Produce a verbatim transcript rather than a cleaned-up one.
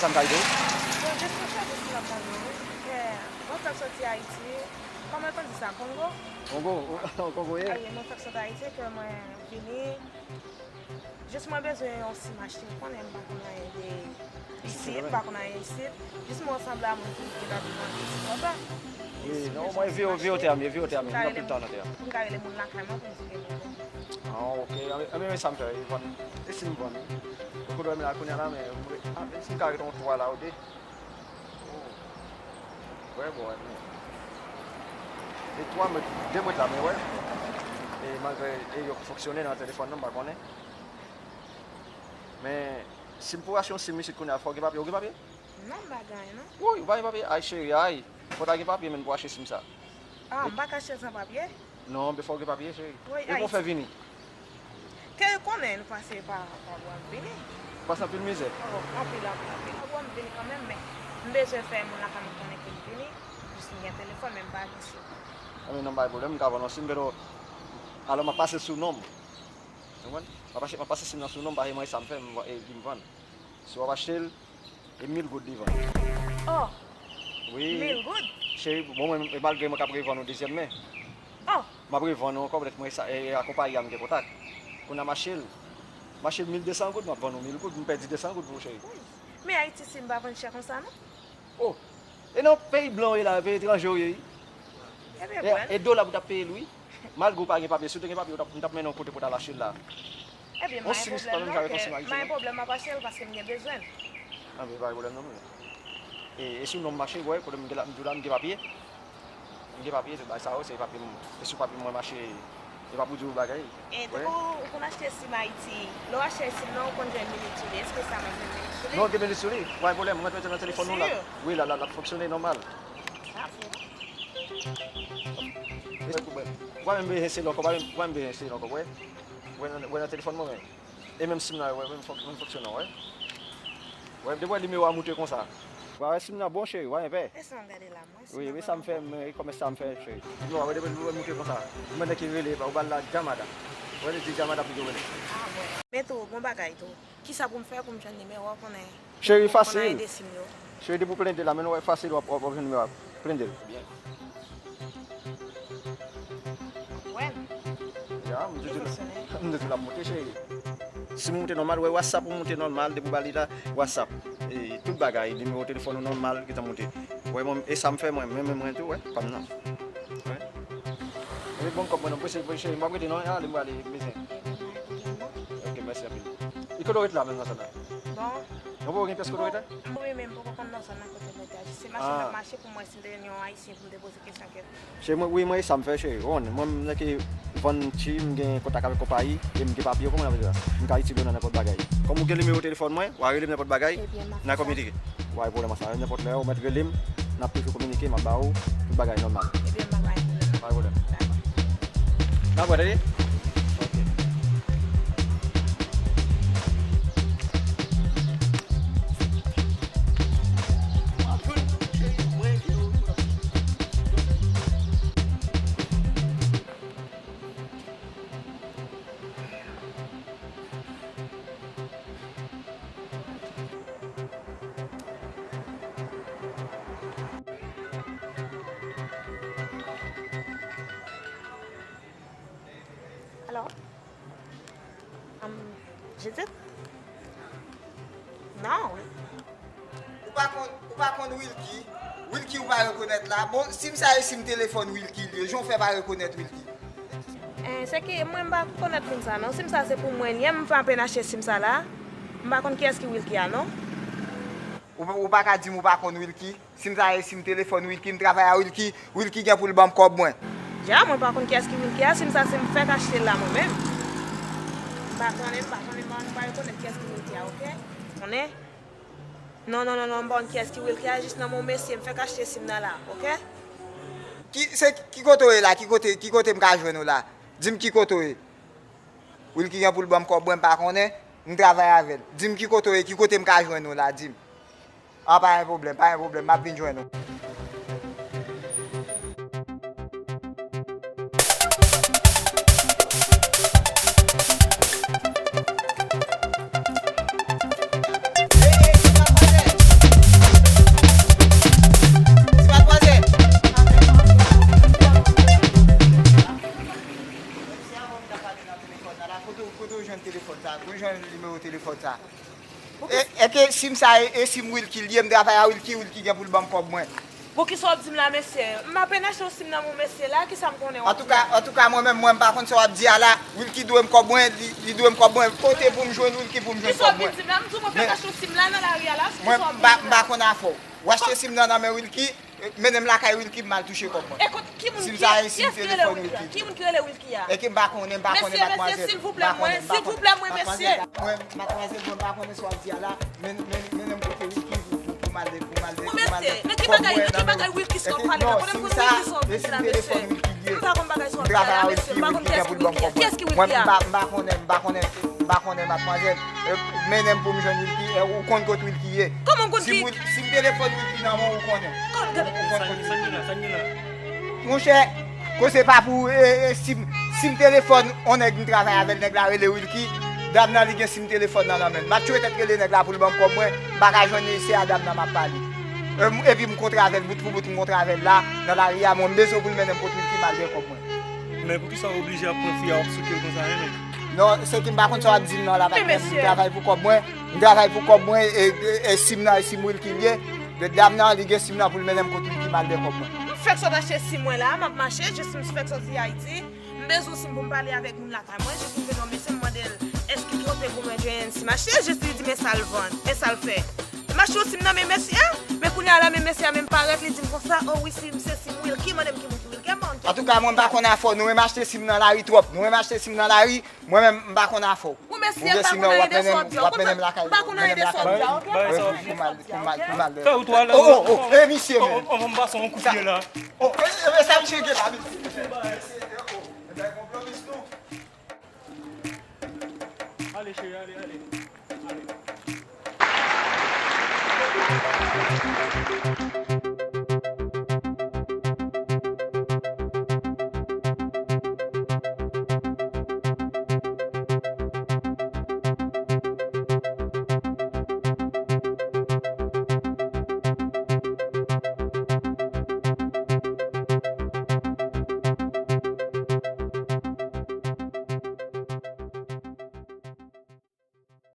Sa m ka ede w? Bon, jis mwen chèche si m ap tande w, wi. Kè, mwen fèk soti Ayiti. Kòman yo konn di sa? Kongo? Kongo? Kongo ye? Ayi, mwen fèk soti Ayiti, kè mwen vini. Jis mwen bezwen yon sim achte. Ou konnen m pa konn anyen de isit, m pa konn anyen isit. Jis mwen sanble a moun ki gentan viv an Ayiti lontan. Wi, non, mwen vye, vye w te a m ye, vye w te a m ye. M gen anpil tan nan tè a. Pou m ka rele moun lakay mwen pou m di ke mwen. Ah, ok. Anben, anben, men sa m fè, e vann. E si m vann? Ou konnen m la kounye a la, men, ah, men si m ka rete yon twa la, ou de. Oh. Wè, bon, wè, men. E twa mèt, de mèt la, men wè. E malgre e yo fonksyone nan telefòn nan, m pa konnen. Men, si m pou achte yon sim isit kounye a, fò w gen papye. Ou gen papye? Non, m pa gen anyen, non. Woy, ou pa gen papye? Ay, cheri, ay. Fò w ta gen papye, menm pou achte sim sa. Ah, m pa ka achte l san papye? Non, men fò w gen papye, cheri. Woy, e pou w fè vini? Kè yo konnen nou pase pa, pa bò m vini. Pase anpil mizè? Oh, anpil, anpil, anpil. Pa bò m vini kanmenm, men m bezwen fè moun lakay mwen konnen ke m vini. Jis m gen telefòn, men m pa gen sim. Anben, non, pa gen pwoblèm, m ka vann yon sim, men alò m ap pase sou non m. Ou konprann? M ap achte, m ap pase sim nan sou non m, paske mwen, e sa m fè, m, e li m vann. Si w ap achte l, e mil goud li vann. Oh! Wi. Mil goud? Cheri, bon, mwen, e malgre mwen k ap revann ou dezyèm men. Oh! M ap revann ou ankò, petèt mwen sa, e, e a konpayi a m gen kontak. Kounye a m achte l. M achte l mil de san goud, m ap vann ou mil goud, m pèdi de san goud pou ou, cheri. Wi. Men Ayiti sim pa vann chè konsa, non? Oh! E nan peyi blan ou ye la, peyi etranje ou ye, wi. Ebyen, e, bon. E dola pou w t ap peye l, wi. Malgre w pa gen papye, si w te gen papye, w t ap, m t ap mennen w kote pou w t al achte l la. Ebyen, m pa gen pwoblèm non, kè, m pa gen pwoblèm, m ap achte l paske m gen bezwen l. Anben, pa gen pwoblèm non, men. E, e sou non m mache, wè, kote m gen la, m di w la, m gen papye. M gen papye, tout bagay sa yo, se papye m, e sou papye m mwen mache, e pa pou di w bagay. E, tankou ou konn achte sim Ayiti, lè w achte sim nan, ou konn jwenn minit sou li, èske sa mwen jwenn minit sou li? Non, gen minit sou li, pa gen pwoblèm, mwen mete nan telefòn nou la. Ou si? Wi, la, la, l ap fonksyone nòmal. Sa fou. Ou pa menm bezwen sele ankò, ou pa menm, ou pa menm bezwen sele ankò, wè. Wè nan, wè nan telefòn mwen, wè. E menm sim nan, wè, menm fonk-, menm fonksyone, wè. Wè, depi wè nimewo a moute konsa. Wè, wè, sim nan bon, cheri, wè, enpè. E sa m gade la, mwen, sim nan. Wi, wi, sa m fè, men, e kòmès sa m fè, cheri. Wè, wè, depi wè moute konsa. Mwen nèg ki rele, ou ba l la Jamada. Wè, li di Jamada pou yo rele. Ah, bon. Men tou, bon bagay tou. Kisa pou m fè pou m jwenn nimewo a, konnen? Cheri, fasil. Cheri, depi w plende la, men w wè fasil, w ap, w ap, w ap jwenn nimewo a. Plende l. Byen. Wè. Ya, m di tou, m di tou l ap moute, cheri. Si m moute nòmal, wè WhatsApp ou moute nòmal, depi w ba li la, WhatsApp. E tout bagay, nimewo telefòn ou nòmal, gentan moute. Wè, mwen, e sa m fè mwen, men, men mwen tou, wè, pa m nan. Wè. E bon, kòb mwen, non, prese, prese, cheri, m ap rete, non, ale, m prale, m bezwen. Ok, mèsi anpil. E kote w ret la, menm nan zòn nan? Bon. Ou pa gen pyès kote w ret la? Bon, wi, men m poko konn nan zòn nan kote m rete a. Jis se mache m ap mache pou m wè si m te jwenn yon ayisyen pou m te poze kesyon kèk. Cheri, mwen, wi, mwen, e sa m fè, cheri. Ou konnen, mwen, m nèg ki vann ti, m gen kontak avèk konpayi, e m gen papye, kòman n ap di sa? M ka itil yo nan nenpòt bagay. Kòm ou gen nimewo telefòn mwen, w a rele m nenpòt bagay, n a kominike. Ou pa gen pwoblèm ak sa, nenpòt lè, ou mèt rele m, n ap toujou kominike, m ap ba ou tout bagay nòmal. Ebyen, m pa gen pwoblèm. Pa gen pwoblèm. Dakò. N ap wè, tande? Ok. Alo? Am, Jidit? Non. Ou pa konn, ou pa konn Wilky? Wilky ou pa rekonèt la? Bon, sim sa e sim telefòn Wilky li ye. Jan w fè pa rekonèt Wilky? Eh, se ki, mwen m pa konèt moun sa non. Sim sa se pou mwen li ye. M fè apèn achte sim sa la. M pa konn kiyès ki Wilky a non. Ou, ou pa ka di m ou pa konn Wilky? Sim sa e sim telefòn Wilky, m travay a Wilky, Wilky gen pou l ban m kòb mwen. Dja, mwen pa konn kiyès ki Wilky a, sim sa se m fèk achte l la mwen menm. M pa konnen, m pa konnen, m pa, m pa rekonèt kiyès ki Wilky a, oke? Konnen? Non, non, non, non, m pa konn kiyès ki Wilky a, jis nonm yon mesye m fèk achte sim nan la, oke? Ki, se, ki kote w ye la? Ki kote, ki kote m ka jwenn ou la? Di m ki kote w ye. Wilky gen pou l ban m kòb mwen, m pa konnen, m travay avè l. Di m ki kote w ye, ki kote m ka jwenn ou la, di m. Ah, pa gen pwoblèm, pa gen pwoblèm, m ap vin jwenn ou. Sa, pou jwenn nimewo telefòn sa. E, e ke sim sa e, e sim Wilky l ye, m travay a Wilky, Wilky gen pou l ban m kòb mwen. Bon, kisa w ap di m la, mesye? M apenn achte yon sim nan men yon mesye la, kisa m konnen w ap di la? Antouka, antouka, mwen menm, mwen, m pa konn sa w ap di a la. Wilky dwe m kòb mwen, li, li dwe m kòb mwen. Kote pou m jwenn Wilky pou m jwenn kòb mwen? Kisa w ap vin di m la? M di w mwen fèk achte yon sim la nan lari a la, kisa w ap vin di m la? Mwen, m pa, m pa konn afè w. W achte sim nan nan men Wilky, mennen m lakay Wilky, m al touche kòb mwen. Sim sa e sim telefòn Wilky. Ki moun ki rele Wilky a? E ke m pa konnen, m pa konnen, madmwazèl. Mesye, mesye, silvouplè, mwen, silvouplè, mwen, mesye. Mwen, madmwazèl, mwen pa konnen sa w ap di a la. Men, men, mennen m kote Wilky pou, pou, pou m al de, pou m al de, pou m al de. Mesye, men ki bagay, men ki bagay Wilky sa w ap pale la? Konnen m konn Wilky sa w ap di la, mesye. M pa konn bagay sa w ap di a la, mesye. M pa konn kiyès ki Wilky a. Kiyès ki Wilky a? Mwen, m pa, m pa konnen, m pa konnen, m pa konnen, madmwazèl. E, mennen m pou m jwenn Wilky. E, ou konn kot Wilky ye? Kòman m konn ki? Sim, sim telefòn Wilky nan men w, ou konnen. Ou konn kot Wilky ye. Monchè, koze pa pou, e, e, sim, sim telefòn yon nèg m travay avè l, nèg la rele Wilky. Dam nan, li gen sim telefòn nan nan men l. M ap tchwe tèt rele nèg la pou l ban m kòb mwen. M pa ka jwenn li, se a dam nan m ap pale. E, m, epi m kontre avè l bout pou bout, m kontre avè l la, nan lari a, mwen, m bezwen pou l mennen m kot Wilky, m al gen kòb mwen. Men poukisa w oblije ap pran fi a, w ap souke l konsa, hein, men? Non, se ke m pa konn sa w ap di m nan la, patnè m. M travay pou kòb mwen, m travay pou kòb mwen, e, e, e sim nan, e sim Wilky l ye. Dam nan, li gen sim nan pou l mennen m kot Wilky, m al gen kòb mwen. M fèk sot achte sim mwen la, m ap mache, jis m fèk soti Ayiti. M bezwen sim pou m pale avèk moun lakay mwen, jis m jwenn yon mesye, m mande l, èske w kote pou mwen jwenn sim achte, jis li di men sa l vann, men sa l fè. M achte yon sim nan men mesye a, men kounye a la men mesye a menm parèt, li di m konsa, o wi, sim, se sim Wilky, mande m ki moun ki Wilky a, m pa konn kiyès. Antouka, mwen m pa konn afè w, nou menm achte sim nan lari twòp, nou menm achte sim nan lari, mwen menm m pa konn afè w. Ou gen sim nan, w ap mennen m, w ap mennen m lakay, mennen m lakay Wilky. Pou m al, pou m al, pou m al de. Fè wout ou ale. O, o, o, e misye menm. O, o, o, m pase yon kout pye la. O, e, e, e sa misye gen la, mesye? Ale, cheri, ale, ale. Ale.